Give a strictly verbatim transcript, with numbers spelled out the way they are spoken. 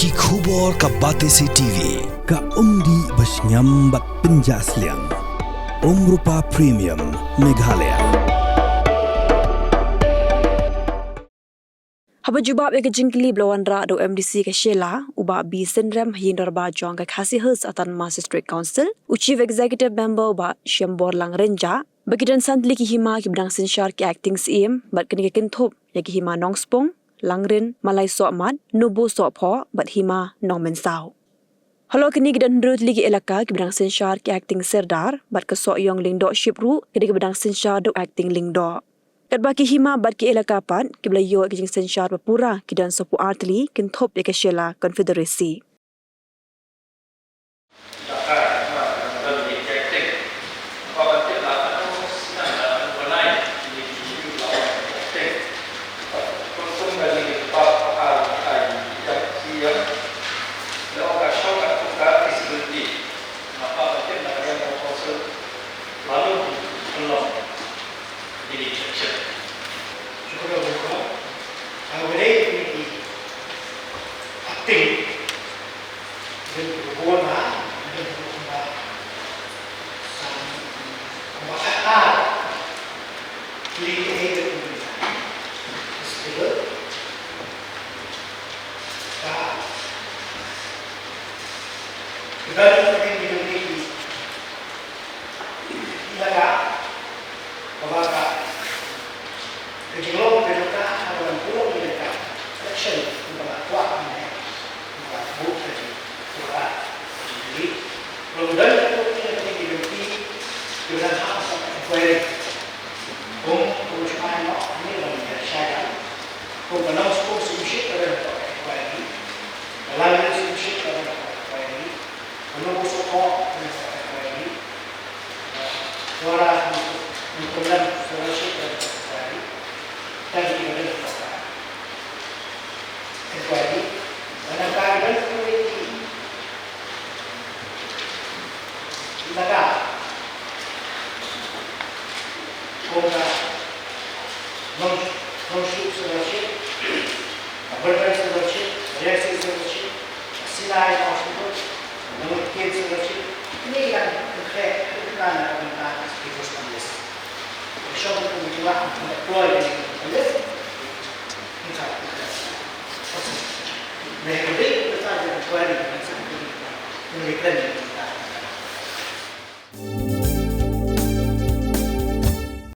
Ki khubor ka Batesi T V, ka umdih ba shngiam bad pynjah sliang. Umrupa Premium, Meghalaya. Haba jubab ïa ka jingkylli ba la wanrah da u M D C ka Shella, u Bah B Synrem ha ïing dorbar jong ka Khasi Hills Autonomous District Council, u Chief Executive Member u Bah Shiembor Langrin, ba ki don san tylli ki hima kiba dang synshar ki acting syiem, bad kane ka kynthup ïa ki hima Nongspung, Langrin, Malai Sohmat, Nubu Sohphoh, bad hima Nongmynsaw. Halor kine ki don hynriew tylli ki elaka kiba dang synshar ki acting Sirdar, bad ka Sohiong Lyngdoh Ship ruh ka dei kaba dang synshar da u acting Lyngdoh. Katba ki hima bad ki elaka pat kiba la ïoh ïa ka jingsynshar ba pura ki don saphew ar tylli, kynthup ïa ka Shella Confederacy. Ka jinglong ka jong ka ha ka ban pulung ïa ka election, kumba la kwah mynne, kumba la buh ka jingkwah ka jingkylli. Long don ka pulung ïa ka jingkylli, ki ban hap sa ka inquiry. Kum, kum shu ai noh, ni long ïa shai. Kum ka Nongspung Sumsih ka don ka inquiry. Ka Langrin Sumsih ka don ka inquiry. Ka Nubu Sohphoh ka don ka inquiry. Wara Nongpynlem Surashit ka don ka inquiry. Tang ki ka don ka inquiry. Ka don ka inquiry. Lada. Kumba Nong, Nongshuk Surashit, Byrban Surashit, Reaksi Surashit, Sinai Hospital, Nongkit Surashit, ini kan konkret, itu kan ada tentang Ibu Stanis. Shong kumba deploy dari polis. Ini kan. Nah, jadi kita ada inquiry, kita ada inquiry.